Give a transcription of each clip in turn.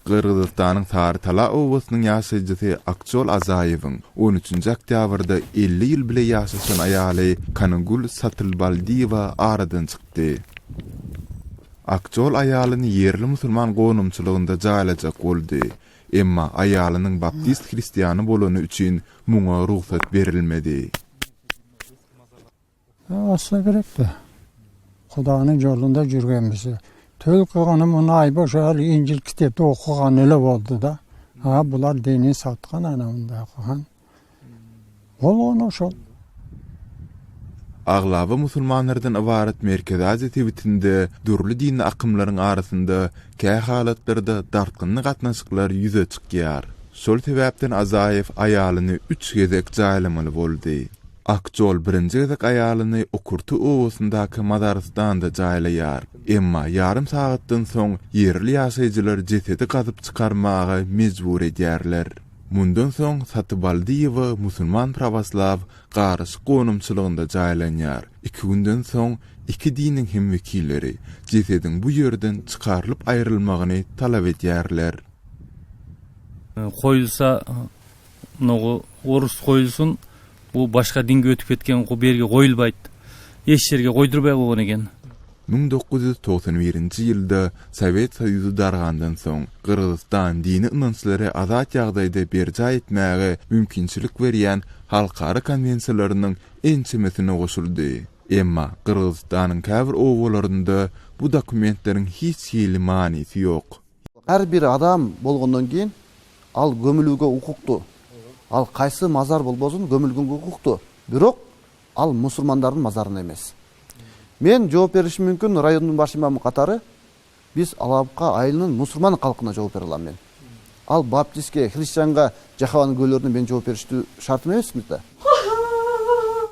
Gyrgyzystanyň Sary-Tala obasynyň ýaşaýjysy Akjol Azaýewiň on üçünji oktýabrda 50 ýyl bile ýaşaşan aýaly Kanygül Satylbaldiýewa aradan çykdy. Akjol aýalyny ýerli musulman gonamçylygynda jaýlajak boldy. Emma aýalynyň baptist hristiany bolany üçin muňa rugsat berilmedi. Asla gerek-dä. Hudanyň ýolunda ýürgenmisi. Tölke ony muny aýba şol Injil kitapda okugan öle boldy-da. Ha, bular dini satgan ana munda okugan. Bolany şol. Aglaba musulmanlardan ybarat Merkezi Aziýa sebitinde dürli dini akymlaryň arasynda kähalatlarda dartgynly gatnaşyklar ýüze çykýar. Şol sebäpden Azaýew aýalyny üç gezek jaýlamaly boldy. Akjol birinji gezek aýalyny Okurty obasyndaky mazarystanda jaýlaýar. Emma ýarym sagatdan soň ýerli ýaşaýjylar jesedi gazyp çykarmaga mejbur edýärler. Mundan soň Satybaldyýewa musulman prawoslaw garyşyk gonamçylygynda jaýlanýar. Iki günden soň iki diniň hem wekilleri jesediň bu ýerden çykarylyp aýrylmagyny talap edýärler. Koýulsa Nogu orus goýulsun bu başga dinge ötüp ketken bu berge goýulbaýt. Eş ýerge goýdurbaý goýgan eken. 1991-nji ýylda Sowet Soýuzy dargandan soň, Gyrgyzystan dini ynançlary azat ýagdaýda berjaý etmäge mümkinçilik berýän halkara konwensiýalarynyň ençemesine goşuldy. Emma Gyrgyzystanyň käbir obalarynda bu dokumentleriň hiç hili manysy ýok. Ар бир адам болгондон кийин ал көмүлүүгө укуктуу. Ал кайсы мазар болбосун көмүлгөнгө укуктуу. Бирок ал мусулмандардын мазарына эмес. Мен жооп беришим мүмкүн райондун баш имамы катары биз Ала-Бука айылынын мусулман калкына жооп бере алам мен. Ал баптистке, христианга, Жахованын күбөлөрүнө мен жооп бериштүү шартым эмесмин да.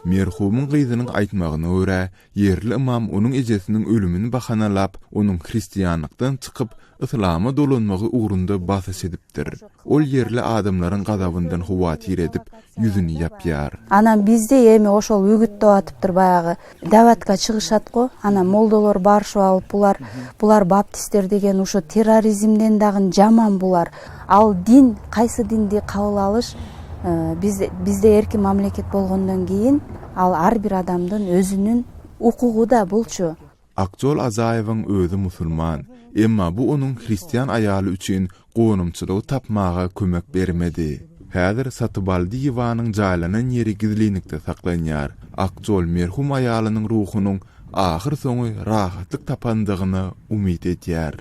Merhumyň gyzynyň aýtmagyna görä, Ýerli ymam onuň ejesiniň ölümini bahanalap, onuň hristianlykdan çykyp, yslama dolanmagy ugrunda basyş edipdir. Ol ýerli adamlaryň gazabyndan howatyr edip, ýüzüni ýapýar. Anam bizde emi oşol ügüttep atypdyr baýagy dawatga çygyşat go anam moldolar barşyp alyp bular bular baptistler degen uşu terrorizmden dagyn jaman bular al din kaýsy dindi kabul alyş биз бизде эркин мамлекет болгондон кийин Ал ар бир адамдын өзүнүн укугу да булчу. Akjol Azaýewiň özi musulman, emma bu onuň hristian aýaly üçin gonamçylygy tapmaga kömek bermedi. Häzir Satybaldyýewanyň jaýlanan ýeri gizlinlikde saklanýar. Akjol merhum aýalynyň ruhunyň ahyrsoňy rahatlyk tapandygyna umyt edýär.